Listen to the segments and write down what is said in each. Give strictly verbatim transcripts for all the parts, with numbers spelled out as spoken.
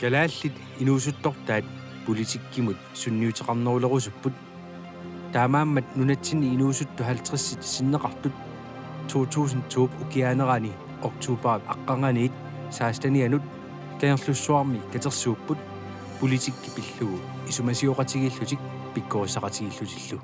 Kalaallit inuusuttortaat politikkimut sunniuteqarnerulerusupput. Taamaammat nunatsinni inuusuttut halvtredsit sinneqartut to tusind to-p ukiaanerani oktobarip aqqarnganiit sekstenianut Kangerlussuarmi katersuupput politikki pillugu isumasioqatigiillutik pikkorissaqatigiillutillu.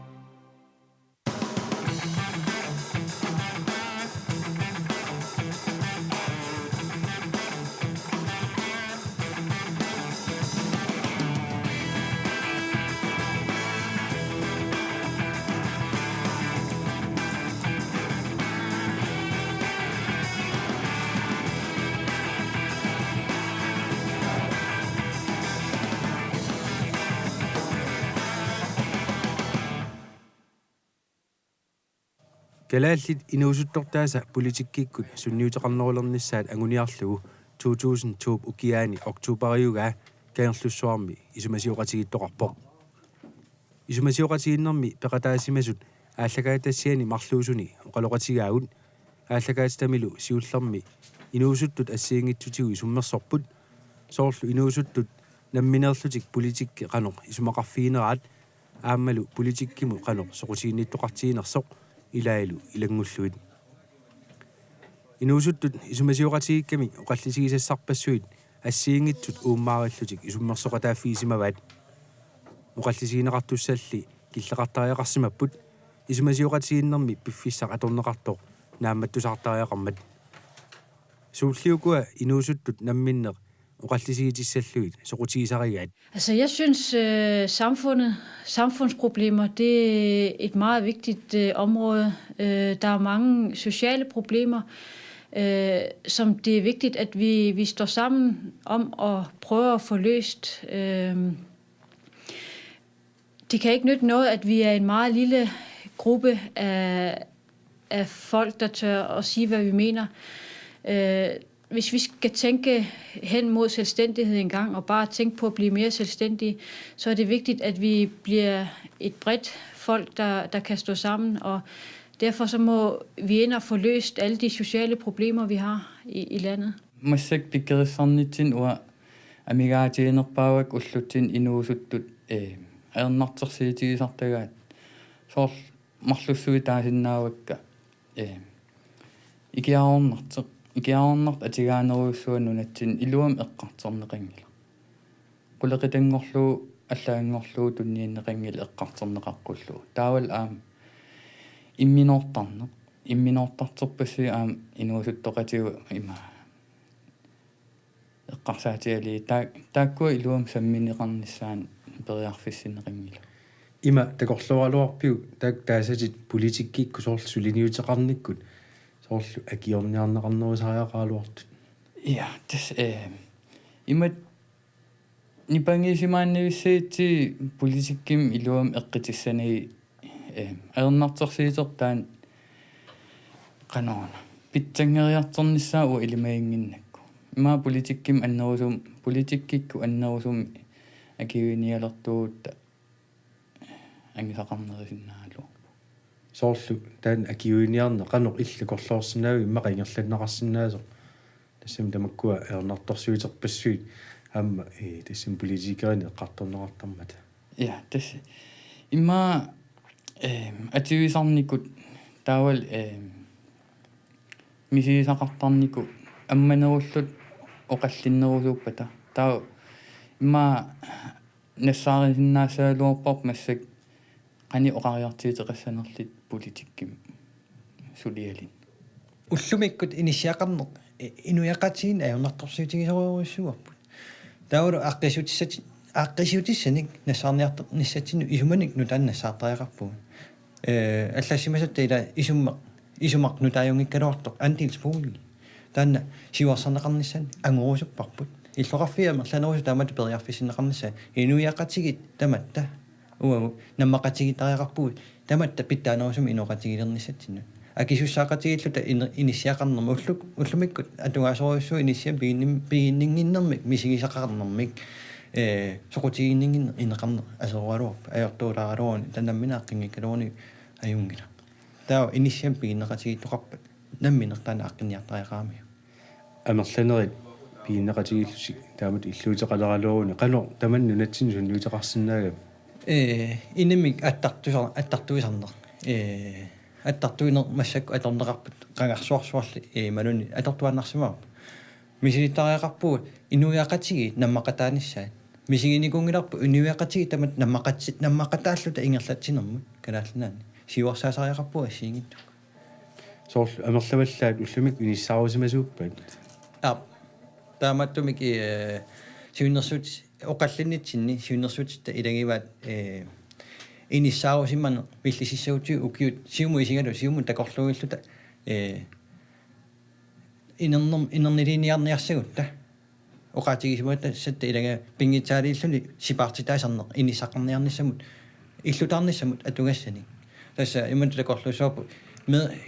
Kalaallit inuusuttortaasa politikkikkut sunniuteqarnerulernissaat anguniarlugu to tusind to-p ukiaani oktobariugaa Kangerlussuarmi isumasioqatigiittoqarpoq. Isumasioqatigiinnermi peqataasimasut aallakaatitassiani marluusuni oqaloqatigaagut, aallakaatitamilu siullermi inuusuttut assigiinngitsutigut isummersorput, soorlu inuusuttut nammineerlutik politikki qanoq isumaqarfigineraat, aammalu politikkimut qanoq soqutiginnittoqartiginersoq ilaallu ilanngullugit. Inuusuttut isumasioqatigiikkamik oqallisigisassarpassuit assigiinngitsut uummaarillutik isummersoqataaffigisimavaat. Oqallisigineqartussalli killeqartariaqarsimapput, isumasioqatigiinnermi piffissaq atorneqartoq naammattusaartariaqarmat. Suulli ukua inuusuttut namminneq oqallisigitissallugit soqutigisarigaat? Altså, jeg synes, øh, samfundet, samfundsproblemer, det er et meget vigtigt øh, område. Øh, der er mange sociale problemer, øh, som det er vigtigt, at vi, vi står sammen om at prøve at få løst. Øh, det kan ikke nytte noget, at vi er en meget lille gruppe af, af folk, der tør at sige, hvad vi mener. Øh, hvis vi skal tænke hen mod selvstændighed engang, og bare tænke på at blive mere selvstændige, så er det vigtigt, at vi bliver et bredt folk, der, der kan stå sammen, og derfor så må vi ind og få løst alle de sociale problemer, vi har i, i landet. Massakkut pikkorissarnitsinni uanga amigaatiginerpaavakka ullutsinni inuusuttut, ee, ajornartorsiutigisartagaat. Soorlu marlussuit taasinnaavakka, ee, ikiaroornartoq, ikiaroornartoq atigaanerujussuaq nunatsinni iluamik eqqartorneqanngilaq. Qulequtanngorlugu allaganngorlugu tunniunneqanngilaq eqqartorneqaqqullugu. Taavalu aamma imminoortarneq, imminoortartorpassuit aamma inuusuttoqatigut ima eqqarsaatigalugit, taa-, taakkua iluamik sammineqarnissaannut periarfissinneqanngilaq. Ima takorlooraluarpiuk taakku taasatit politikkikkut soorlu suliniuteqarnikkut soorlu akiorniarneqarnerusariaqaraluartut? Ja, tassa, øh, imatut nipangiisimaannavissagitsigu politikkimi iluamik eqqitissanagit, øh, ajornartorsiutertaat qanoq una pitsanngeriartornissaa uanga ilimaginnginnakku. Ima politikkimi annerusum-, politikkikkut annerusumik akiuinialertuugutta angisaqarnerusinnaagaluarpoq. Soorlu taanna akiuiniarneq qanoq illit takorloorsinnaaviuk, immaqa ingerlanneqarsinnaasoq? Tassami tamakkua ajornartorsiuterpassuit aamma, ee, tassami politikerinik eqqartorneqartarmata. Ja, tassa. Immaqa, ehm, atuisarnikut taavalu, ehm, misigisaqartarnikut ammanerulluta oqallinnerusuuppata. Taava immaqa nassaarisinnaassagaluarparput massakkut qanoq oqariartuuteqassanerluta politikkimi sulialinnik. Ullumikkut inissiaqarneq, i-, inuiaqatigiinni ajornartorsiutigisorujussuuarput. Taavalu aaqqissuutissat-, aaqqissuutissanik nassaarniartornissatsinnut isumanik nutaanik nassaartariaqarpugut. Ee, allassimasatta ila isumma-, isumaq nutaajunngikkaluartoq andelsbolig. Taanna siuarsarneqarnissaanut angorusupparput. Illoqarfiit amerlanerusut taamatut periarfissinneqarnissaat inuiaqatigiit tamatta uagut nammaqatigiittariaqarpugut tamatta pitsaanerusumik inooqatigiilernissatsinnut. Akisussaaqatigiilluta in-, inissiaqarnermik ulluk-, ullumikkut atugaasorujussuuvoq inissiamik piginnim-, piginninnginnermik misigisaqarnermik, ee, soqutiginninnginneq ineqarneq aserugaluarpoq, ajortuulaaraluaruni taanna nammineq aaqqinngikkaluaruni ajunngilaq. Taava inissiamik piginneqatigiittoqarpat nammineq taanna aaqqinniartariaqaramiuk. Amerlanerit piginneqatigiillusi taamatut illuuteqaleraluaruni, qanoq tamanna nunatsinni sunniuteqarsinnaagami? Ee, inimik attartusar-, attartuisarneq. Ee, attartuineq massakkut atorneqarput qangarsuarsuarli, ee, imaluunniit atortuaannarsimavarput. Misilittariaqarpugut inuiaqatigiit nammaqataanissaat. Misiginikuunngilarput inuiaqatigiit tamatta nammaqati-, nammaqataalluta ingerlatsinermut Kalaallit Nunaanni. Siuarsaasariaqarpugut assigiinngitsukkut. Soorlu amerlavallaat ullumikkut inissaarusimasuuppat? Aap. Taamaattumik, ee, siunnersuut-, oqallinnitsinni siunnersuutitta ilagivaat, ee, inissaarusimaneq villisissagutsigu ukiut siumut isigalugu siumut takorluuilluta, ee, inernerm-, inerniliiniarniassagutta. Oqaatigisimagatta ilagivaat pinngitsaaliilluni sipaartitaasarneq inissaqarniarnissamut, illutaarnissamut atugassanik. Tassa imatut takorluussavarput me-,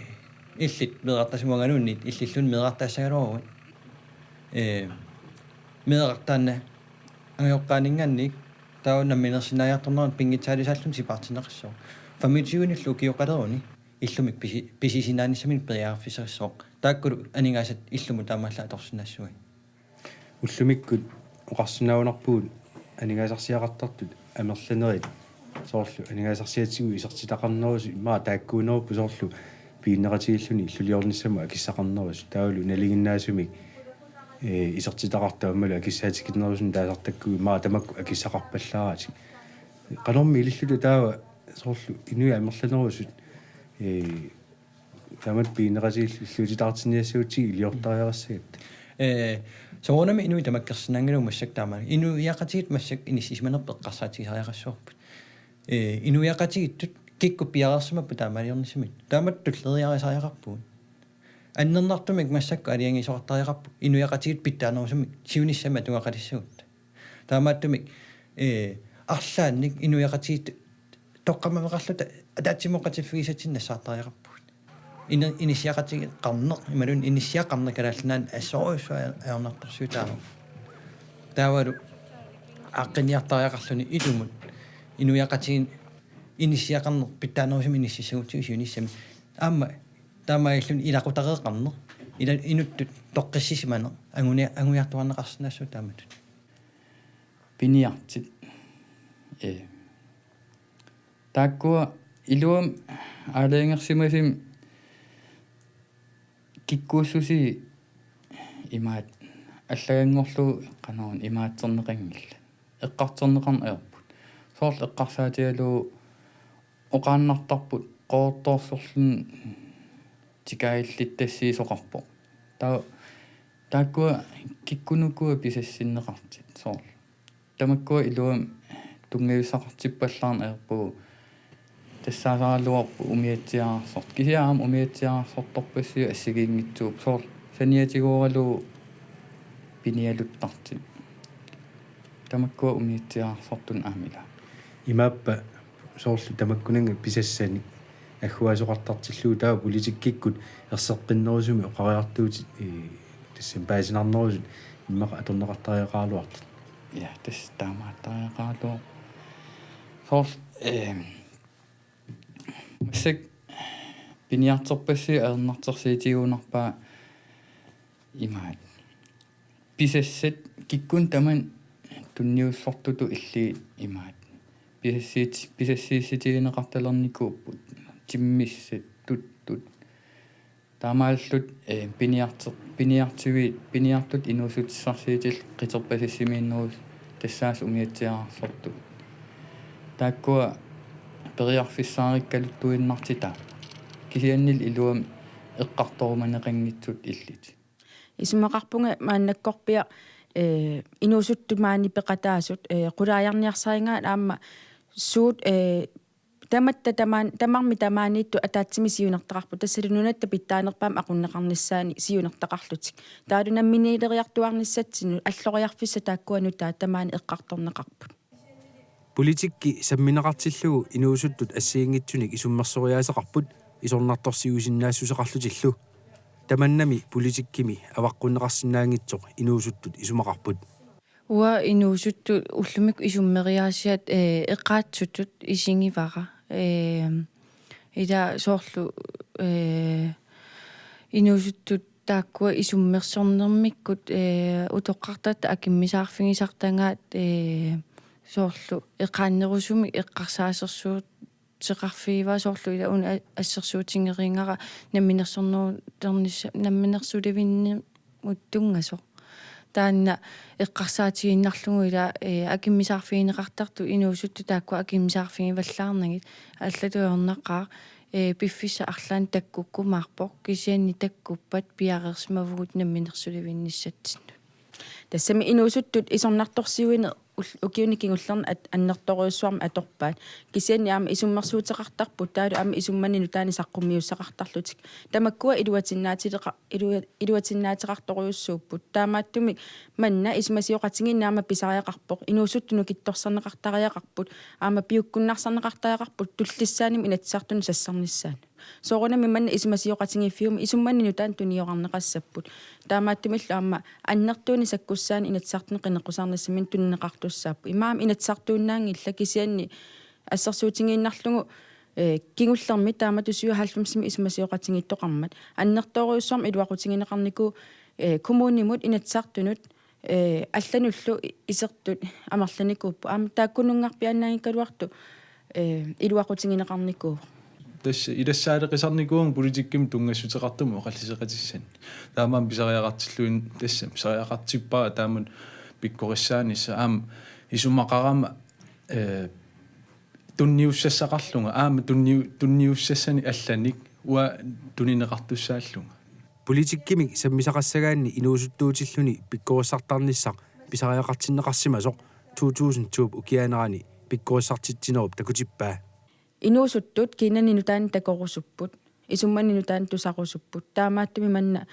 illit meerartasimagaluunniit illilluunniit meerartaassagaluaruit. Ee, meerartaanna angajoqqaaninngaanniit taava namminersinnaajartornerani pinngitsaalisaalluni sipaartinneqassaaq. Femogtyvenillu ukioqaleruni illumik pisi-, pisisinnaanissaminik periarfissarissooq. Taakkulu aningaasat illumut taamaallaat atorsinnaassuai. Ullumikkut oqarsinnaagunarpugut aningaasarsiaqartartut amerlanerit, soorlu aningaasarsiatigut isertitaqarnerusut immaqa taakkuunerupput, soorlu piginneqatigiilluni illuliornissamut akissaqarnerusut, taavalu nalinginnaasumik, ee, isertitaqartut aammalu akissaatikinnerusuni taasartakkagut immaqa tamakku akissaqarpallaaratik. Qanormi ililluta taava soorlu inuit amerlanerusut, ee, taamatut piginneqatigiilluta illuutitaartinniassagutsigit iliortariaqassagatta? Ee, soorunami inuit tamakkersinnaanngilagut massakkut taamaani. Inuiaqatigiit massakkut inissisimanerput eqqarsaatigisariaqassavarput. Ee, inuiaqatigiittut kikkut piareersimapput taamaaliornissamut. Taamatut tulleriiarisariaqarpugut. Annernartumik massakkut aalajangiisoqartariaqarpoq inuiaqatigiit pitsaanerusumik siunissami atugaqalissagutta. Taamaattumik, ee, arlaannik inuiaqatigiit toqqammaveqarluta ataatsimooqatigiiffigisatsinnut nassaartariaqarpugut. Ina-, inissiaqatigiiqqaarneq, imaluunniit inissiaqarneq Kalaallit Nunaanni assorujussuaq ajornartorsiutaavoq. Taavalu aaqqinniartariaqarluni ilumut inuiaqatigiit inissiaqarneq pitsaanerusumik inississagutsigu siunissami. Aamma taamaalilluni ilaqutariiqqaarneq, ila-, inuttut toqqissisimaneq, anguni-, anguiartuarneqarsinnaassuugut taamatut. Piniartut. Ee. Taakkua iluamik aalajangersimasumik kikkuussusia imaattoq allaganngorlugu qanoq imaattorneqanngillat. Eqqartorneqarneq ajorput. Soorlu eqqarsaatigalugu oqaannartarput Qaqortoorsorluni tikaallittassiisoqarpoq. Taa-, taakkua kikkunuku pisassinneqartut soorlu. Tamakkua iluamik tunngavissaqartippallaarneq ajorpugut. Tassaasaraluarpoq umiatsiaararsortut. Kisianni aamma umiatsiaararsortorpassuit assigiinngitsuupput. Soorlu saniatigooralugu pinialuttartut. Tamakkua umiatsiaararsortunut aamma ilaa. Imaappa soorlu tamakkunannga pisassanik agguaasoqartartillugu taava politikkikkut erseqqinnerusumik oqariartuutit, ee, tassami paasinarnerusut immaqa atorneqartariaqaraluartut. Ja, tassa taamaattariaqaraluarpoq. Soorlu, ee, massakkut piniartorpassuit ajornartorsiutigiunnarpaa imaattoq. Pisassat kikkunnut tamanut tunniussortutut illit imaattoq. Pisassit-, pisassiissutigineqartalernikuupput. Timmissat, tuttut. Taamaalillutik, ee, piniarteq-, piniartuit, piniartut inuussutissarsiutillit qiterpasissimiinnerusut tassaasut umiatsiaararsortut. Taakkua periarfissaarikkaluttuinnartitaat. Kisiannili iluamik eqqartorumaneqanngitsut illit. Isumaqarpunga maannakkorpiaq, ee, inuusuttut maani peqataasut, ee, qulaajarniarsarigaat aamma suut, ee, tamatta tamaan-, tamarmik tamaaniittut ataatsimik siunertaqarput, tassalu nunatta pitsaanerpaamik aqunneqarnissaannik siunertaqarlutik. Taavalu namminiileriartuaarnissatsinnut alloriarfissat taakkua nutaat tamaani eqqartorneqarput. Politikki sammineqartillugu inuusuttut assigiinngitsunik isummersoriaaseqarput isornartorsiuisinnaassuseqarlutillu. Tamannami politikkimi avaqqunneqarsinnaanngitsoq inuusuttut isumaqarput. Uanga inuusuttut ullumikkut isummeriaasiat, ee, eqaatsutut isigivara. Ee, ila soorlu, ee, inuusuttut Taakkua isummersornermikkut, ee, utoqqartatta akimmisaarfigisartagaat, ee, soorlu eqaannerusumik eqqarsaasersuuteqarfigivaat, soorlu ila una a-, assersuutigereerara namminersornerulernissa-, namminersulivinnermut tunngasoq. Taanna eqqarsaatigiinnarlugu ila, ee, akimmisaarfigineqartartut inuusuttut taakkua akimmisaarfigivallaarnagit, allatut ajornaqaaq, ee, piffissaq arlaannik takkukkumaarpoq, kisianni takkuppat piareersimavugut namminersulivinnissatsinnut. Tassami inuusuttut isornartorsiuineq ul-, ukiuni kingullerni at-, annertoorujussuarmik atorpaat. Kisianni aamma isummersuuteqartarput, taavalu aamma isummani nutaanik saqqummiussaqartarlutik. Tamakkua iluatinnaatileqa-, ilua-, iluatinnaateqartorujussuupput. Taamaattumik manna isumasioqatigiinni aamma pisariaqarpoq. Inuusuttut nukittorsarneqartariaqarput. Aamma piukkunnarsarneqartariaqarput tullissaanimi Inatsisartuni sassarnissaanut. Soorunami manna isumasioqatigiiffiumi isummani nutaanik tuniorarneqassapput. Taamaattumillu aamma annertuunik sakkussaannik Inatsisartuni qineqqusaarnissaminnik tunineqartussaapput. Imaammat Inatsisartuunnaanngillat, kisianni assersuutigiinnarlugu, ee, kingullermi taamatut syvoghalvfemsimi isumasioqatigiittoqarmat annertoorujussuarmik iluaqutigineqarnikuuvoq, ee, kommunimut, Inatsisartunut, ee, allanullu i-, isertut amerlanikuupput. Aamma taakkununngarpiaannaanngikkaluartoq, ee, iluaqutigineqarnikuuvoq. Tassa ilassaaleqisarnikuuvunga politikkimik tunngassuteqartumik oqalliseqatissannik. Taamaammat pisariaqartilluin-, tassa pisariaqartippara taamatut pikkorissaanissaq, aamma isumaqarama, ee, tunniussassaqarlunga, aamma tunniu-, tunniussassanik allanik uanga tunineqartussaallunga. Politikkimik sammisaqassagaanni inuusuttuutilluni pikkorissartarnissaq pisariaqartinneqarsimasoq to tusind to-p ukiaanerani pikkorissartitsinerup takutippaa. Inuusuttut kiinanni nutaanik takorusupput, isummani nutaanik tusarusupput. Taamaattumik manna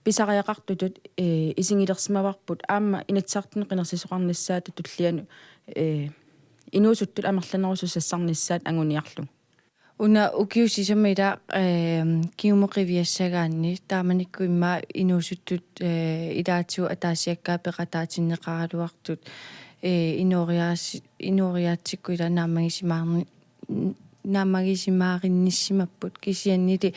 pisariaqartutut, ee, isigilersimavarput aamma Inatsisartuni qinersisoqarnissaata tullianut, ee, inuusuttut amerlanerusut sassarnissaat anguniarlugu. Una ukiut sisamat ila, ee, kingumut qiviassagaanni taamanikkut immaqa inuusuttut, ee, ilaatigut ataasiakkaat peqataatinneqaraluartut, ee, inooriaasi-, inooriaatsikkut ila naammagisimaarni-, naammagisimaarinnissimapput, kisiannili,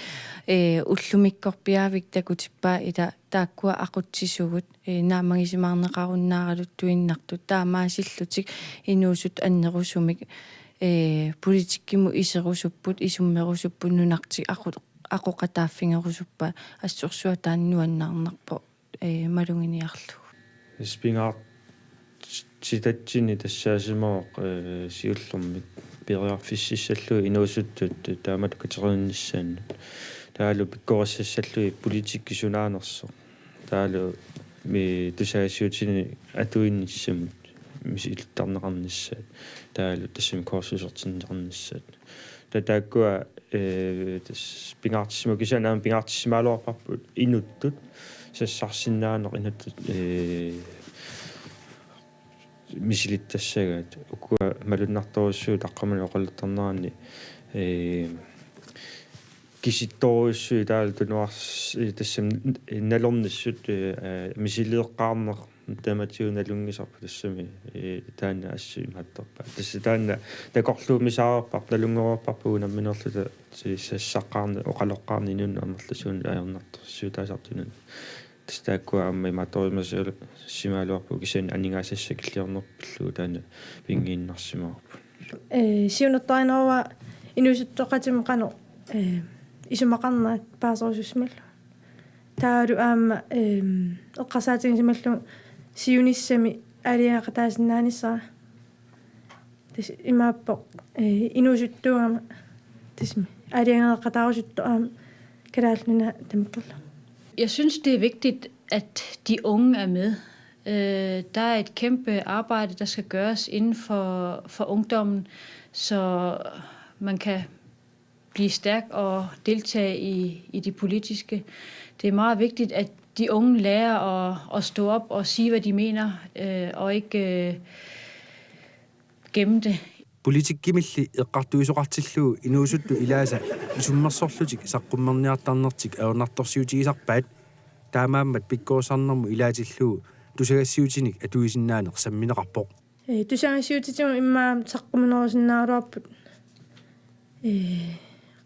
ee, ullumikkorpiaavik takutippaa ila taakkua aqutsisugut, ee, naammagisimaarneqarunnaaraluttuinnartut, taamaasillutik inuusuttut annerusumik, ee, politikkimut iserusupput, isummerusupput, nunartik aqu-, aqoqataaffigerusuppaat, assorsuaq taanna nuannaarnarpoq, ee, maluginiarlugu. Tassa pingaartitatsinni tassaasimavoq, ee, siullermik periarfississallugit inuusuttut taamatut kateriinnissaannut. Taavalu pikkorissassallugit politikki sunaanersoq. Taavalu mi-, tusagassiuutini atuinnissamut misilittarneqarnissaat. Taavalu tassami kursusertinneqarnissaat. Ta-, taakkua, ee, tassa pingaartissimavoq, kisianni aamma pingaartissimagaluarparput inuttut sassarsinnaaneq, inuttut, ee, misilittassagaat. Ukua malunnartorujussuit taqqamani oqaluttarneranni, ee, kisittorujussuit taavalu tunuars-, ee, tassami nalornissut, ee, ee, misileeqqaarneq tamatigut nalunngisarput, tassami, ee, taanna assut imaattorpaat. Tassa taanna takorluuisaarparput, nalunngereerparput nammineerluta si-, sassaqqaarneq, oqaloqqaarneq inunnut amerlasuunut ajornartorsiutaasartunut. Tassa taakkua aamma imaattorujusimasimagaluarpugut, kisianni aningaasassat killiorneq pillugu taanna pinngiinnarsimavarput. Ee, siunertarineruara inuusuttoqatimut qanoq, ee, isumaqarnerat paaserusussimallunga. Taavalu aamma, ehm, eqqarsaatigisimallunga siunissami aalajangeeqataasinnaanissara. Tassa imaappoq, eh, inuusuttuugama tassami aalajangeeqataarusuttoq aamma Kalaallit Nunaat tamakkerlugu. Jeg synes, det er vigtigt, at de unge er med. Øh, der er et kæmpe arbejde, der skal gøres inden for, for ungdommen, så man kan blive stærk og deltage i, i det politiske. Det er meget vigtigt, at de unge lærer at, at stå op og sige, hvad de mener, øh, og ikke, øh, gemme det. Politikkimilli eqqartuisoqartillugu inuusuttut ilaasa isummersorlutik saqqummerniartarnertik ajornartorsiutigisarpaat, taamaammat pikkorissarnermut ilaatillugu tusagassiutinik atuisinnaaneq sammineqarpoq. Ee, tusagassiuutitigut immaqa saqqummiunnerusinnaagaluarput. Ee,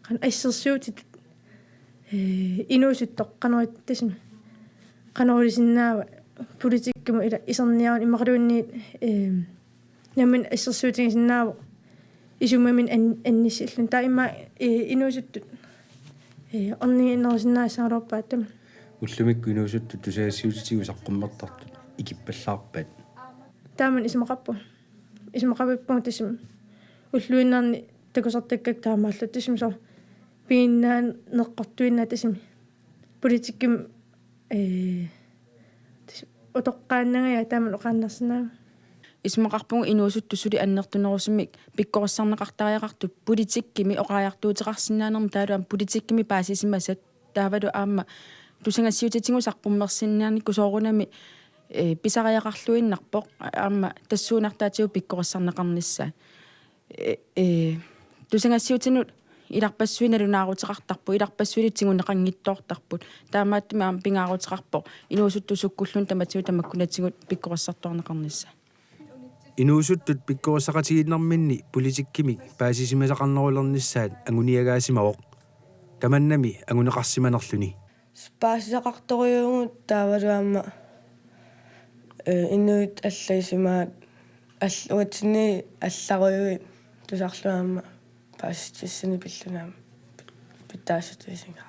qanoq assersuutitut, Ee, inuusuttoq qanoq tassami, qanoq ilisinnaava politikkimut ila iserniaruni imaluunniit, ee, nammineq assersuutigisinnaavoq isumaminnik an-, annissillugu. Taava immaqa, ee, inuusuttut, ee, orniginerusinnaagaluarpaat tamanna. Ullumikkut inuusuttut tusagassiuutitigut saqqummertartut ikippallaarpaat. Taamani isumaqarpunga. Isumaqarpunga tassami ulluinnarni takusartakkakka taamaallutik tassami soorlu piginnaaneqqortuinnaat tassami politikkimi, ee, tassami utoqqaannangajak taamani oqaannarsinnaavunga. Isumaqarpunga inuusuttut suli annertunerusumik pikkorissarneqartariaqartut politikkimi oqariartuuteqarsinnaanermut taavalu aamma politikkimi paasisimasat taavalu aamma tusagassiuutitigut saqqummersinnaanikkut soorunami, ee, pisariaqarluinnarpoq aamma tassuunartaatigut pikkorissarneqarnissaat. Ee, ee, tusagassiuutinut ilarpassui nalunaaruteqartarput, ilarpassuilu tiguneqanngitsoortarput. Taamaattumik aamma pingaaruteqarpoq inuusuttut sukkulluunniit tamatigut tamakkunatigut pikkorissartuarneqarnissaat. Inuusuttut pikkorissaqatigiinnerminni politikkimik paasisimasaqarnerulernissaat anguniagaasimavoq. Tamannami anguneqarsimanerluni. Paasisaqartorujuuvugut taavalu aamma, ee, inuit allat isumaat all-, uatsinni allarujuit tusarlugu aamma paasissutissani pilluni aamma pitsaassutissinga.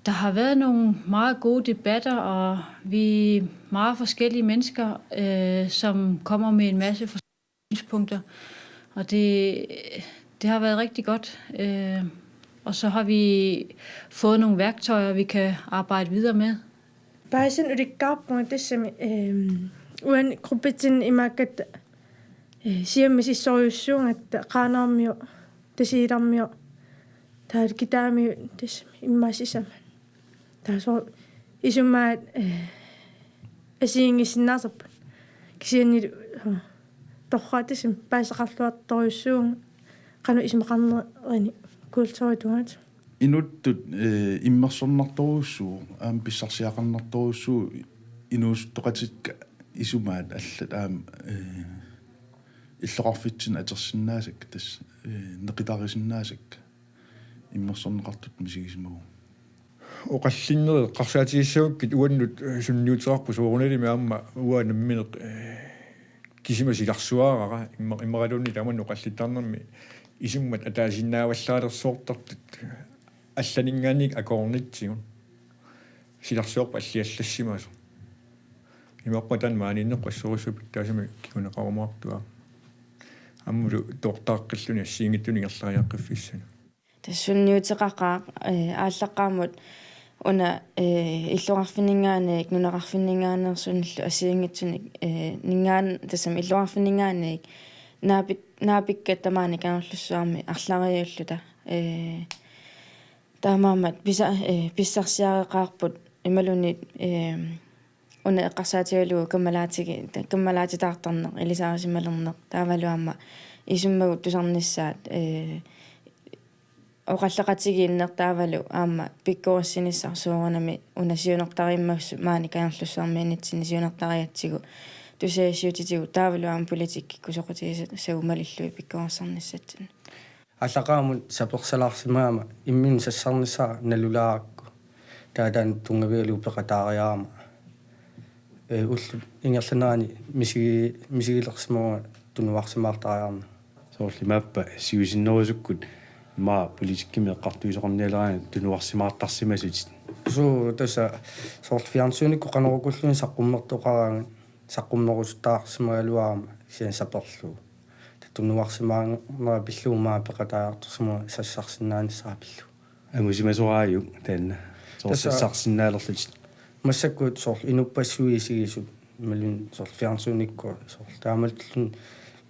Der har været nogle meget gode debatter, og vi er meget forskellige mennesker, øh, som kommer med en masse forskellige synspunkter. Og det, det har været rigtig godt. Øh, og så har vi fået nogle værktøjer, vi kan arbejde videre med. Paasin ulikkaarpunga tassami, ehm, uani gruppitsinni imaakkatta, eh, siammisissorujussuugatta Qaanaarmiu, Tasiilarmiu, taava Kitaamiu tassami immaqa sisamat. Taava soorlu isumaat, eh, assigiinngissinnaasarput. Kisianni, eh, torrak tassami paasisaqarluartorujussuuvunga qanoq isumaqarnerini kulturitungaatigut. Inuttut, eh, immersornartorujussuuvoq, aamma pissarsiaqarnartorujussuuvoq inuusuttoqatikka isumaat allat aamma, eh, illoqarfitsinni atorsinnaasakka tassa, eh, neqitarisinnaasakka immersorneqartutut misigisimavunga. Oqallinnerit eqqarsaatigissagakkit uannut, eh, sunniuteqarpoq soorunalimi aamma uanga nammineq, eh, kisima silarsuarara imma-, immaqaluunniit tamanna oqallittarnermi isummat ataasiinnaavallaalersoortartut allaninngaanniit akoornitsigut. Silarsuarput alliallassimasoq. Imaappoq taanna maaniinneqqassorujussuuvoq pitsaasumik kinguneqarumaartua. Aammalu toortaaqqilluni assigiinngitsunik ingerlariaqqiffissanut. Tassa sunniuteqaqaaq, eh, aallaqqaammut una, eh, illoqarfinninngaanniit nunaqarfinninngaanneersunillu assigiinngitsunik, eh, ninngaan-, tassami illoqarfinninngaanniit naapik-, naapikkat tamaani Kangerlussuarmi arlariulluta. Eh, taamaammat pisa-, eh, pissarsiareqaarput imaluunniit, eh, una eqqarsaatigalugu kammalaatigi-, kammalaatitaartarneq, ilisarisimalerneq, taavalu aamma isummagut tusarnissaat, eh, oqalleqatigiinneq taavalu aamma pikkorissinissaq soorunami una siunertariummassuk maani Kangerlussuarmiinnitsinni siunertarigatsigu tusagassiuutitigut taavalu aamma politikkikkut soqutigisagut malillugit pikkorissarnissatsinnut. Aallaqqaammut sapersalaarsimagama imminut sassarnissara nalulaarakku. Taava taanna tunngavigalugu peqataariarama. Ee, ullut ingerlaneranni misigi-, misigilersimavunga tunuarsimaartariarneq. Soorlu imaappa siusinnerusukkut immaqa politikkimi eqqartuisoqarnialeraangat tunuarsimaartarsimasutit. Suu, tassa soorlu fjernsynikkut qanorukulluunniit saqqummertoqaraangat saqqummerusuttaarsimagaluarama kisianni saperlugu. Taava tunuarsimaarnera pillugu immaqa peqataajartorsimavunga sassarsinnaanissara pillugu. Angusimasoraajuk taanna. Soorlu tassa sassarsinnaalerlutit. Massakkut soorlu inuppassuit isigisut imaluunniit soorlu fjernsynikkut soorlu taamaalluni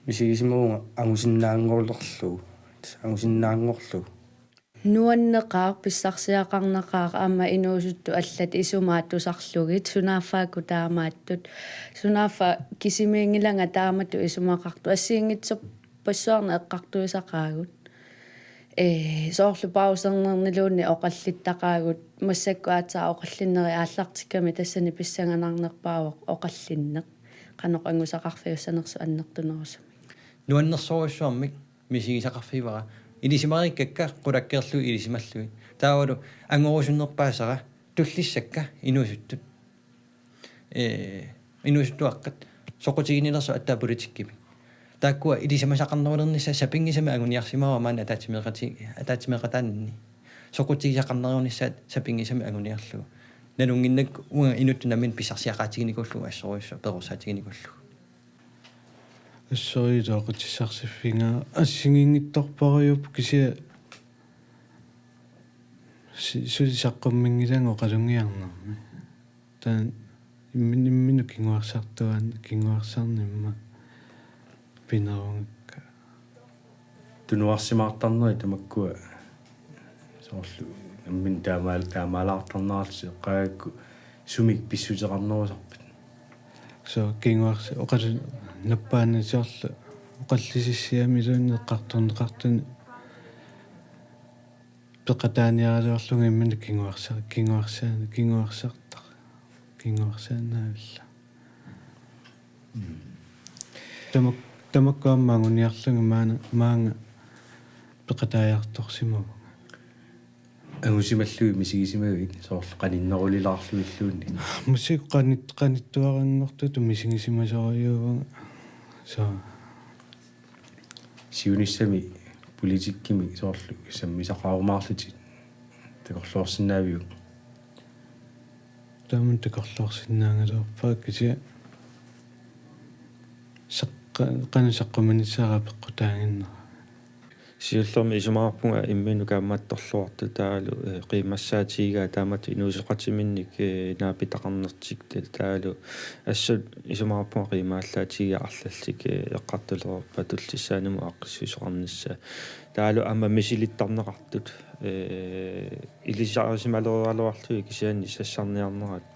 misigisimavunga angusinnaanngorlugu. Tassa angusinnaanngorlugu. Nuanneqaaq, pissarsiaqarneqaaq aamma inuusuttut allat isumaat tusarlugit, sunaaffaakkut taamaattut. Sunaaffa kisimiinngilanga taamatut isumaqartut, assigiinngitsorpassuarnik eqqartuisaqaagut. Ee, soorlu pausernerniluunniit oqallittaqaagut, massakkut aatsaat oqallinnerit aallartikkami tassani pissanganarnerpaavoq oqallinneq. Qanoq angusaqarfiussanersoq annertunerusumik. Nuannersorujussuarmik misigisaqarfigivara. Ilisimariikkakka qulakkeerlugit ilisimallugit. Taavalu angorusunnerpaasara tullissakka inuusuttut. Ee, inuusuttuaqqat soqutiginnilersoq aatsaat politikkimi. Taakkua ilisimasaqarnerulernissaat sapinngisamik anguniarsimavara maani ataatsimeeqati-, ataatsimeeqataaninni. Soqutigisaqarnerunissaat sapinngisamik anguniarlugu. Nalunnginnakku uanga inuttut nammineq pissarsiaqaatiginikuullugu assorujussuaq perorsaatiginikullugu. Assorujuk oqaatissarsiffigivara assigiinngitsorpassuupput kisianni si-, suli saqqumminngilagut oqalugiarnermi. Taanna immin-, imminut kinguarsartuaannarlunga kinguarsarnimmat pinerugakku. Tunuarsimaartarnerit tamakkua soorlu imminut taamaal-, taamaalaartarnerallutik eqqaagakku sumik pissuteqarnerusarpit? Soorlu kinguarsa-, oqalu-, nappaannarsiorlu oqallisissiamiluunniit eqqartorneqartuni peqataaniaraluarlunga imminut kinguarsa-, kinguarsa-, kinguarsartaq. Kinguarsaannaavilla. Mm. Tamak-, tamakku aamma anguniarlunga maana, maanga peqataajartorsimavunga. Angusimallugit misigisimavit soorlu qaninnerulilaarlugilluunniit? Misigu qanit-, qanittuaranngortutut misigisimasorujuuvunga. Soo. Siunissami politikkimi soorlu sammisaqarumaarlutit takorloorsinnaaviuk? Taama takorloorsinnaagaluarpara kisianni saqqa-, qanoq saqqummiunnissaanera peqqutaaginnarpoq. Siullermik isumaqarpunga imminut kaammattorluartut taavalu, eh, qiimmassaatigigaat taamatut inuusoqatiminnik, eh, naapitaqarnertik ta-, taavalu assut isumaqarpunga qiimaallaatigigaat arlallit, eh, eqqartulerpat tullissaanimut aaqqissuisoqarnissaa. Taavalu aamma misilittarneqartut, eh, ilisarisimaleriaraluarlugit kisianni sassarniarnerat,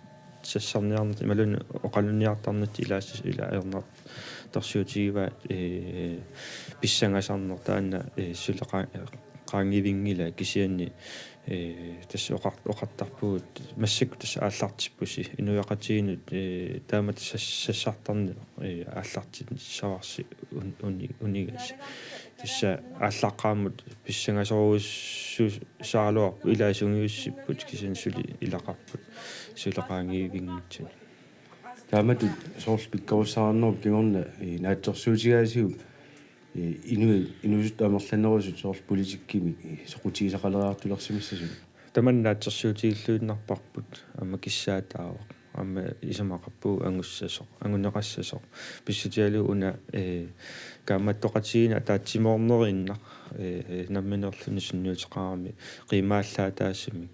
sassarniarnerat imaluunniit oqalunniartarnerat ilaassus-, ila ajornartorsiutigivaat, eh, pissangasarneq taanna, eh, suli qa-, qaangivinngilaa kisianni, eh, tassa oqar-, oqartarpugut massakkut tassa aallartippusi inuiaqatigiinnut, eh, taamatut sas-, sassartarneq, eh, aallartissavarsi un-, uni-, unigassi. Tassa aallaqqaammut pissangasorujussuusaraluarput ilaa sungiussipput kisianni suli ilaqarput suli qaangivinngitsuni. Taamatut soorlu pikkorissaarnerup kingorna, eh, naatsorsuutigaasiuk, eh, inuit, inuusuttut amerlanerusut soorlu politikkimik, eh, soqutigisaqaleriartulersimassasut? Tamanna naatsorsuutigilluinnarparput aamma kissaataavoq. Aamma isumaqarpugut angussasoq, anguneqassasoq. Pissutigalugu una, eh, kaammattoqatigiinneq ataatsimoornerinnaq, eh, eh, nammineerluni sunniuteqarami qiimaallaataasumik.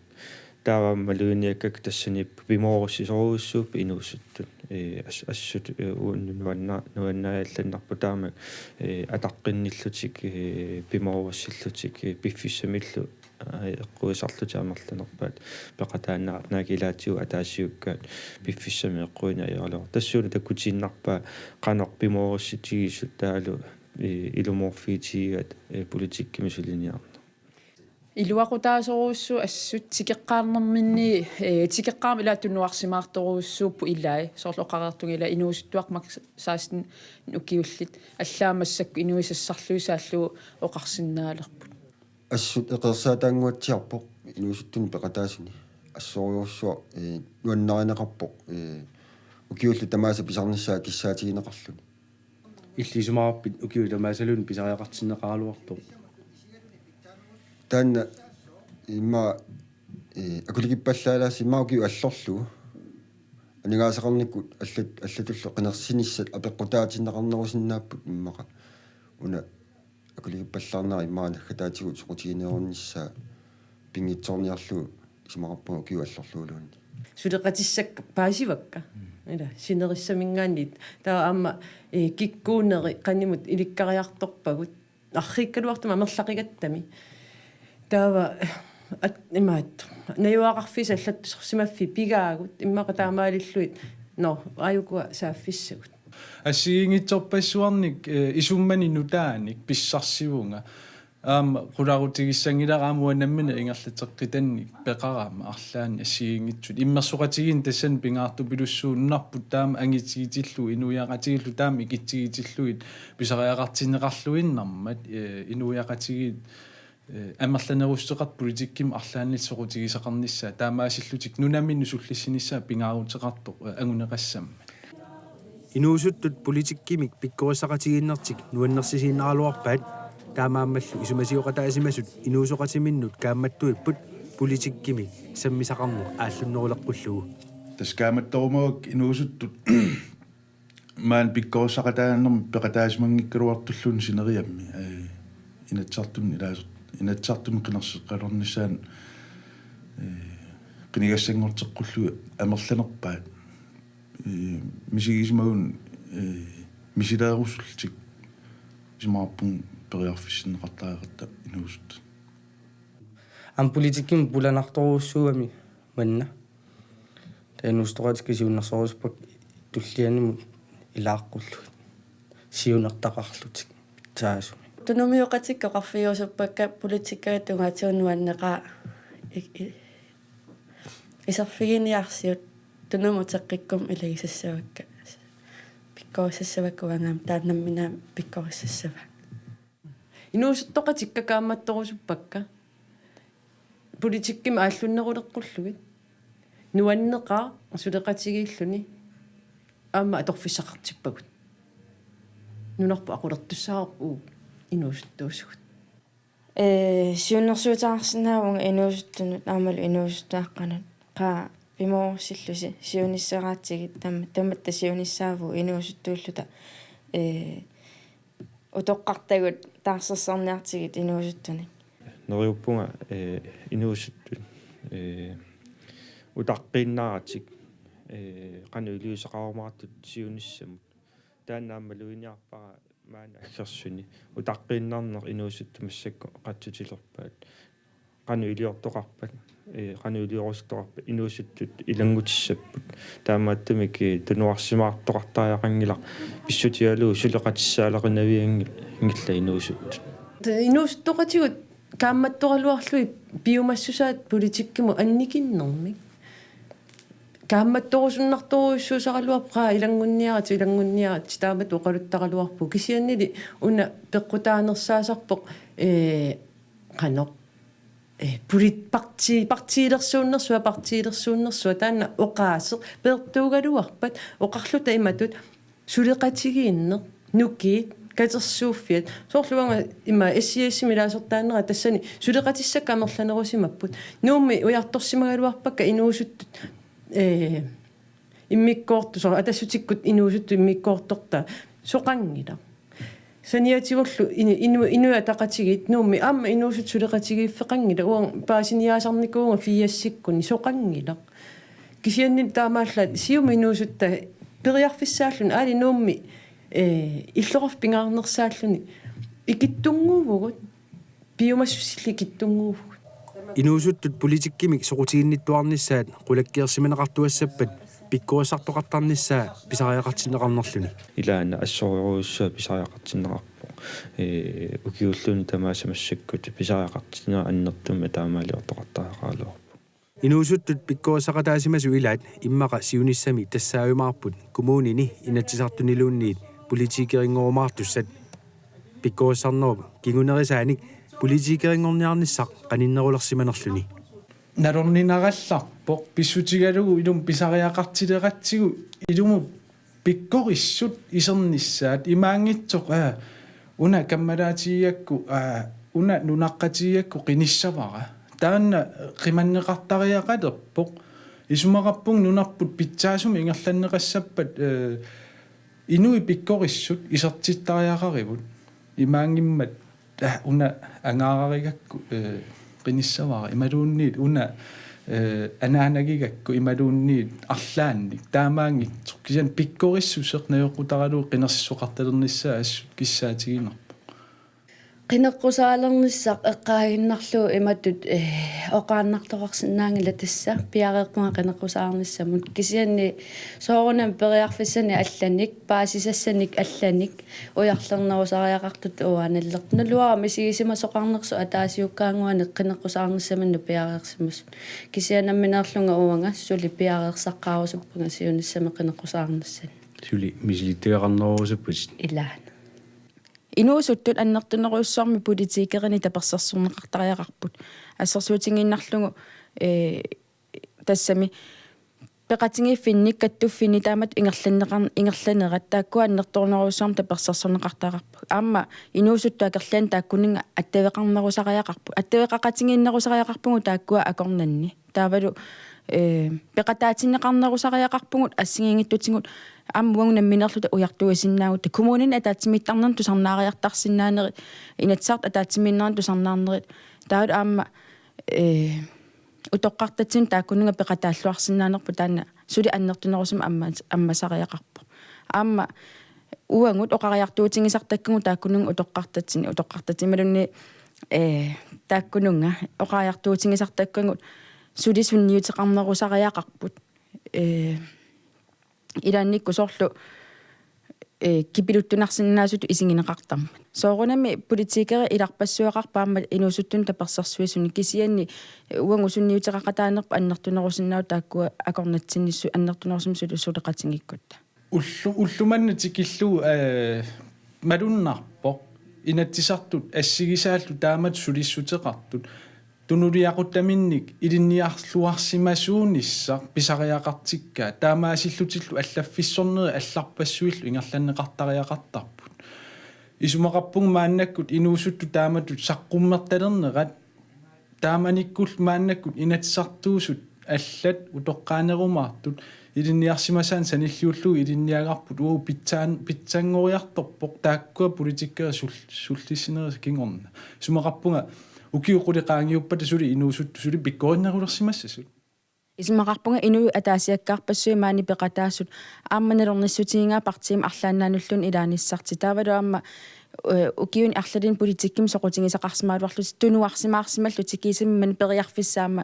Taava aamma maluginiakkakka tassaniippoq pimoorussisorujussuupput inuusuttut. Eh, as-, assut, eh, uunnu nuanna-, nuannariallannarpoq taama, eh, ataqqinnillutik, eh, pimoorussillutik, eh, piffissamillu, eh, eqquisaarlutik amerlanerpaat peqataannaat naak ilaatigut ataasiakkaat piffissamik eqquineq ajoraluartoq. Tassuuna takkutiinnarpaa qanoq pimoorussutigisut taavalu, eh, ilumoorfigitigigaat, eh, politikkimi suliniarneq. Iluaqutaasorujussuupput assut tikeqqaarnerminni, eh, tikeqqaarmat ilaa tunuarsimaartorujussuupput ilai, soorlu oqareertunga ilaa inuusuttuaqqat seksten ukiullit, allaat massakkut inuit sassarluinnarlugu oqarsinnaalerput. Assut eqeersaataannguatsiarpoq inuusuttunut peqataasuni. Assorujussuaq, eh, nuannarineqarpoq, eh, ukiullu tamaasa pisarnissaa kissaatigineqarluni. Illit isumaqarpit ukiut tamaasaluunniit pisariaqartinneqaraluartoq? Taanna immaqa, eh, akulikippallaalaassaaq immaqa ukiut allorlugu. Aningaasaqarnikkut allat-, allatullu qinersinissat apeqqutaatinneqarnerusinnaapput immaqa. Una akulikippallaarnera immaqa naggataatigut soqutiginerunissaa pinngitsoorniarlugu isumaqarpunga ukiut allorluguluunniit. Suleqatissakka paasivakka. Mm. Ila, sinerissaminngaanniit. Taava aamma, eh, kikkuuneri qanimut ilikkariartorpagut. Arriikkaluartumik amerlaqigattami. Taava, at-, imaattoq. Najugaqarfiisa allattorsimaffii pigaagut. Immaqa taamaalillugit. Nå, aajukua saaffissagut. Assigiinngitsorpassuarnik, eh, isummani nutaanik pissarsivunga. Aamma qularutigissanngilaq aamma uanga nammineq ingerlateqqitannik peqarama arlaannik assigiinngitsut. Immersoqatigiinneq tassani pingaartupilussuunnarpoq taama angitigitillugu inuiaqatigiillu taama ikitsigitillugit pisariaqartinneqarluinnarmat, eh, inuiaqatigiit Eh, amerlanerussuteqartut politikkimi arlaannik soqutigisaqarnissaat taamaasillutik nunaminnut sullissinissaat pingaaruteqartoq, eh, anguneqassammat. Inuusuttut politikkimik pikkorissaqatigiinnertik nuannersisiinnaraluarpaat, taamaammallu isumasioqataasimasut inuusoqatiminnut kaammattuipput politikkimik sammisaqarneq aallunneruleqqullugu. Tassa kaammattorumavakka inuusuttut maani pikkorissaqataanermi peqataasimanngikkaluartulluunniit sineriammi, eh, Inatsisartuni ilaasoq-, Inatsisartuni qinerseqqalernissaanut, eh, qinigassanngorteqqullugit amerlanerpaat. Eh, misigisimaguni, eh, misileerusullutik isumaqarpunga periarfissinneqartariaqartut inuusuttut. Aamma politikkimi pulanartorujussuugami manna. Taava inuusuttoqatikka siunnersorusuppakka tullianimut ilaaqqullugit siunertaqarlutik pitsaasumik. Tunumiuqatikka oqarfigiusuppakka politikkerit tungaatigut nuanneqaaq i-, i-, iserfiginiarsiuk tunumut uteqqikkuma ilagisassavakka. Pikkorissassavakka uanga aamma taanna nammineq aamma pikkorissassavara. Inuusuttoqatikka kaammattorusuppakka. Politikkimi aallunneruleqqullugit. Nuanneqaaq suleqatigiilluni aamma atorfissaqartippagut. Nunarput aqulertussaavarput uagut inuusuttuusugut. Ee, siunnersuuteqarsinnaavunga inuusuttunut aammalu inuusuttut aqqanut. Qaa pimoorussillusi siunissaraatsigit tam-, tamatta siunissaavugut inuusuttuulluta. Ee, utoqqartagut taarsersorniartigit inuusuttunik. Neriuppunga, eh, inuusuttut, eh, utaqqiinnaratik, eh, qanoq iliuuseqarumaartut siunissamut. Taanna aamma maluginiarpara maani aggersuni. Utaqqiinnarneq inuusuttut massakkut qatsutilerpaat. Qanoq iliortoqarpat, eh, qanoq iliorusuttoqarpat, inuusuttut ilanngutissapput. Taamaattumik, eh, tunuarsimaartoqartariaqanngilaq, pissutigalugu suleqatissaaleqinavianngillat inuusuttut. Inuusuttoqatigut kaammattoraluarlugit piumassusaat politikkimut annikinnermik. Kaammattorusunnartorujussuusaraluarpoq, qaa ilanngunniaratik, ilanngunniaratik, taamatut oqaluttaraluarpugut. Kisiannili una peqqutaanersaasarpoq, ee, qanoq, ee, polit-, parti-, partiilersuunnersuaq, partiilersuunnersuaq, taanna oqaaseq peertuugaluarpat, oqarluta imatut, suleqatigiinneq, nukiit, katersuuffiat. Soorlu uanga ima S I S-imi ilaasortaanera tassani suleqatissakka amerlanerusimapput. Nuummi ujartorsimagaluarpakka inuusuttut, ee, immikkoortoq, soorlu Atassutikkut inuusuttut immikkoortortaat, soqanngilaq. Saniatigullu ini-, inu-, Inuit Ataqatigiit Nuummi aamma inuusuttut suleqatigiiffeqanngilaq, uanga paasiniaasarnikuuvunga firsikkuni, soqanngilaq. Kisianni taamaallaat siumut inuusuttat periarfissaalluni aali Nuummi, eh, illoqarfik pingaarnersaalluni ikittunnguuvugut, piumassusillit ikittunnguuvugut. Inuusuttut politikkimik soqutiginnittuarnissaat qulakkeersimaneqartuassappat pikkorissartoqartarnissaa pisariaqartinneqarnerluni. Ilaana assorujussuaq pisariaqartinneqarpoq. Ee, ukiulluunniit tamaasa massakkut pisariaqartinneq annertuumik taamaaliortoqartariaqaraluarpoq. Inuusuttut pikkorissaqataasimasut ilaat immaqa siunissami tassaajumaarput kommunini Inatsisartuniluunniit politikerinngorumaartussat. Pikkorissarnerup kingunerisaanik politikerinngorniarnissaq qaninnerulersimanerluni. Nalorninarallarpoq pissutigalugu ilumut pisariaqartileratsigu ilumut pikkorissut isernissaat imaanngitsoq, aa, una kammalaatigigakkit, aa, una nunaqqatigigakkit qinissavara. Taanna qimanneqartariaqalerpoq. Isumaqarpunga nunarput pitsaasumik ingerlanneqassappat, ee, inuit pikkorissut isertittariaqarivut. Imaanngimmat, aa, una angaararigakku, ee, qinissavara. Imaluunniit una, ee, anaanagigakku imaluunniit arlaannik. Taamaanngitsoq. Kisianni pikkorissuseq najoqqutaralugu qinersisoqartalernissaa assut kissaatiginarpoq. Qineqqusaarnissaq eqqaaginnarlugu imatut, eh, oqaannartoqarsinnaanngilaq tassa piareerpunga qineqqusaarnissamut. Kisianni soorunami periarfissanik allanik, paasisassanik allanik, ujarlernerusariaqartutut uanga nallertarpara. Naluara misigisimasoqarnersoq ataasiakkaannguanik qineqqusaarnissaminnut piareersimasut. Kisianni nammineerlunga uanga suli piareersaqqaarusuppunga siunissami qineqqusaarnissani. Suli misilittagaqarnerusupputit. Ilaana. inuusuttut annertunerujussuarmik politikerinik tapersersorneqartariaqarput. Assersuutigiinnarlugu, ee, tassami peqatigiiffinnik kattuffinnik taamatut ingerlanneqar-, ingerlanerat taakkua annertunerujussuarmik tapersersorneqartariaqarput. Aamma inuusuttut akerlianik taakkuninnga attaveqarnerusariaqarput. Attaveqaqatigiinnerusariaqarpugut taakkua akornanni. Taavalu, ee, peqataatinneqarnerusariaqarpugut assigiinngitsutigut aamma uagut nammineerluta ujartuisinnaagutsigu. Kommunini ataatsimiittarnermut tusarnaariartarsinnaanerit, Inatsisartut ataatsimiinnermut tusarnaarnerit. Taavalu aamma, ee, utoqqartatsinnut taakkununnga peqataalluarsinnaanerput taanna suli annertunerusumik amma-, ammasariaqarpoq. Aamma uagut oqariartuutigisartakkagut taakkununnga utoqqartatsinni, utoqqartatsinnut imaluunniit, ee, taakkununnga oqariartuutigisartakkagut suli sunniuteqarnerusariaqarput. Ee, ilaannikkut soorlu, ee, kipiluttunarsinnaasutut isigineqartarmat. Soorunami politikerit ilarpassuaqarput aamma inuusuttunut tapersersuisunut, kisianni, ee, uagut sunniuteqaqataanerput annertunerusinnaavoq taakkua akornatsinni su-, annertunerusumik suli suleqatigiikkutta. Ullu-, ulloq manna tikillugu, ee, malunnarpoq Inatsisartut assigisaallu taamatut sulissuteqartut. Tunuliaquttaminnik ilinniarluarsimasuunissaq pisariaqartikkaat, taamaasillutillu allaffissornerit allarpassuillu ingerlanneqartariaqartarput. Isumaqarpunga maannakkut inuusuttut taamatut saqqummertalernerat, taamanikkullu maannakkut inatsisartuusut allat utoqqaanerumaartut ilinniarsimasaannik sanilliullugu ilinniagarput uagut pitsaan-, pitsanngoriartorpoq taakkua politikerit sul-, sullissinerisa kingorna. Isumaqarpunga ukiut qulit qaangiuppata suli inuusuttut suli pikkorinnerulersimassasut. Isumaqarpunga inuit ataasiakkaarpassuit maani peqataasut aamma nalornissutigigaat partiimi arlaannaanulluunniit ilaanissartik. Taavalu aamma, ee, ukiuni arlalinni politikkimi soqutigisaqarsimagaluarlutik tunuarsimaarsimallutik kiisami maani periarfissat aamma,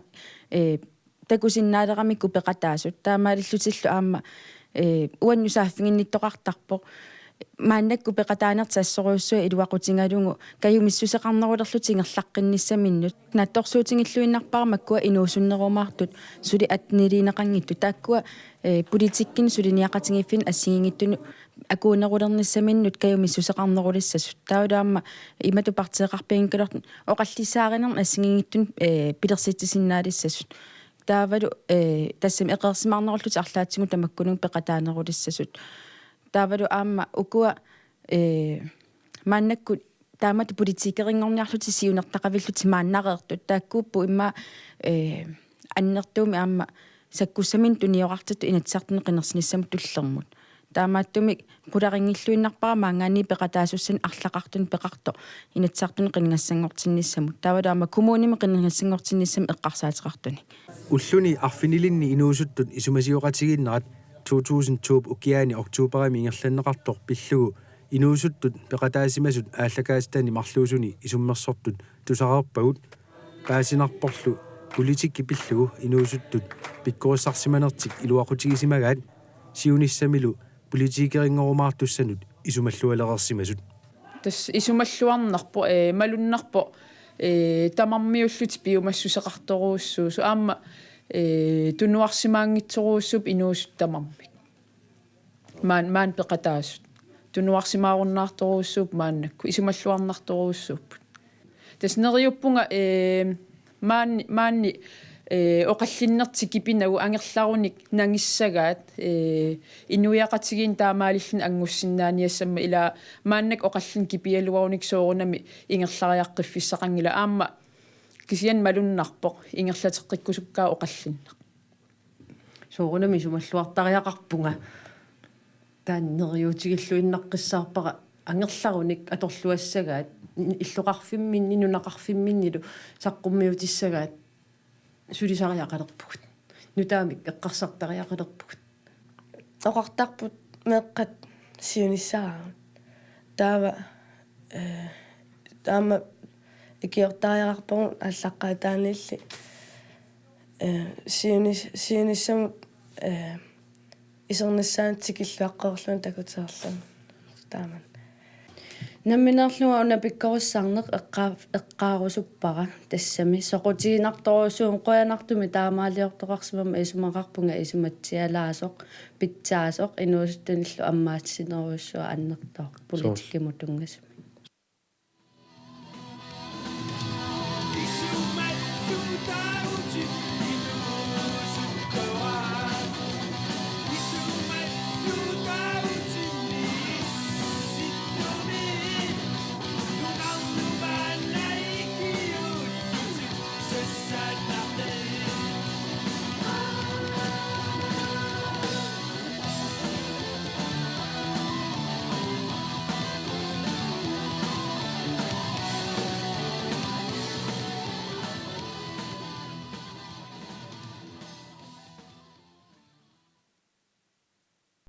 ee, takusinnaaleramikkit peqataasut. Taamaalillutillu aamma, ee, uannut saaffiginnittoqartarpoq. Maannakkut peqataanertik assorujussuaq iluaqutigalugu kajumissuseqarnerulerlutik ingerlaqqinnissaminnut. Naatsorsuutigilluinnarpara makkua inuusunnerumaartut suli atteniliineqanngitsut. Taakkua, ee, politikkinut suliniaqatigiiffinnut assigiinngitsunut akuunerulernissaminnut kajumissuseqarnerulissasut. Taavalu aamma imatut partiiqarfiginngikkaluartut oqallissaarinermut assigiinngitsunut, ee, pilersitsisinnaalissasut. Taavalu, ee, tassami eqeersimaarnerullutik arlaatigut tamakkununnga peqataanerulissasut. Taavalu aamma ukua, ee, maannakkut taamatut politikerinngorniarlutik siunertaqavillutik maannareertut. Taakkuupput immaqa, ee, annertuumik aamma sakkussaminnik tuniorartut Inatsisartuni qinersinissamut tullermut. Taamaattumik qularinngilluinnarpara maanngaanniit peqataasussanik arlaqartunik peqartoq Inatsisartuni qinigassanngortinnissamut. Taavalu aamma kommunimi qinigassanngortinnissamut eqqarsaateqartunik. Ulluni arfinilinni inuusuttut isumasioqatigiinnerat to tusind to-p ukiaani oktoberimi ingerlanneqartoq pillugu inuusuttut peqataasimasut aallakaatitani marluusuni isummersortut tusareerpagut. Paasinarporlu politikki pillugu inuusuttut pikkorissarsimanertik iluaqutigisimagaat siunissamilu politikerinngorumaatussanut isumallualereersimasut. Tassa isumalluarnarpoq, ee, malunnarpoq, ee, tamarmiullutik piumassuseqartorujussuusut. Aamma, ee, tunuarsimaanngitsorujussuupput inuusuttut tamarmik. Maan-, maani peqataasut. Tunuarsimaarunnaartorujussuupput maannakkut. Isumalluarnartorujussuupput. Tassa neriuppunga, ee, maanni, maanni, ee, oqallinnertik kipinagu angerlarunik nangissagaat, ee, inuiaqatigiinni taamaalilluni anngussinnaaniassammat, ilaa maannakkut oqallinneq kipialuarunik soorunami ingerlariaqqiffissaqanngilaq, aamma kisianni malunnarpoq ingerlateqqikkusukkaat oqallinneq. Soorunami isumalluartariaqarpunga. Taanna neriuutigilluinnaqqissaarpara angerlarunik atorluassagaat, illoqarfimminni nunaqarfimminnilu saqqummiutissagaat sulisariaqalerpugut. Nutaamik eqqarsartariaqalerpugut. Oqartarput meeqqat siunissaagut. Taava, ee, taama ikiortariaqarpagut aallaqqaataaniilli, ee, siunis-, siunissamut, ee, isernissaanut tikilluaqqerluni takutereerluni. Taamani. Nammineerlunga una pikkorissarneq eqqaa-, eqqaarusuppara tassami. Soqutiginartorujussuuvoq, qujanartumik taamaaliortoqarsimammat isumaqarpunga isumatsialaasoq, pitsaasoq, inuusuttunillu ammaassinerujussuaq annertooq. Suu. Politikkimut tunngasumik.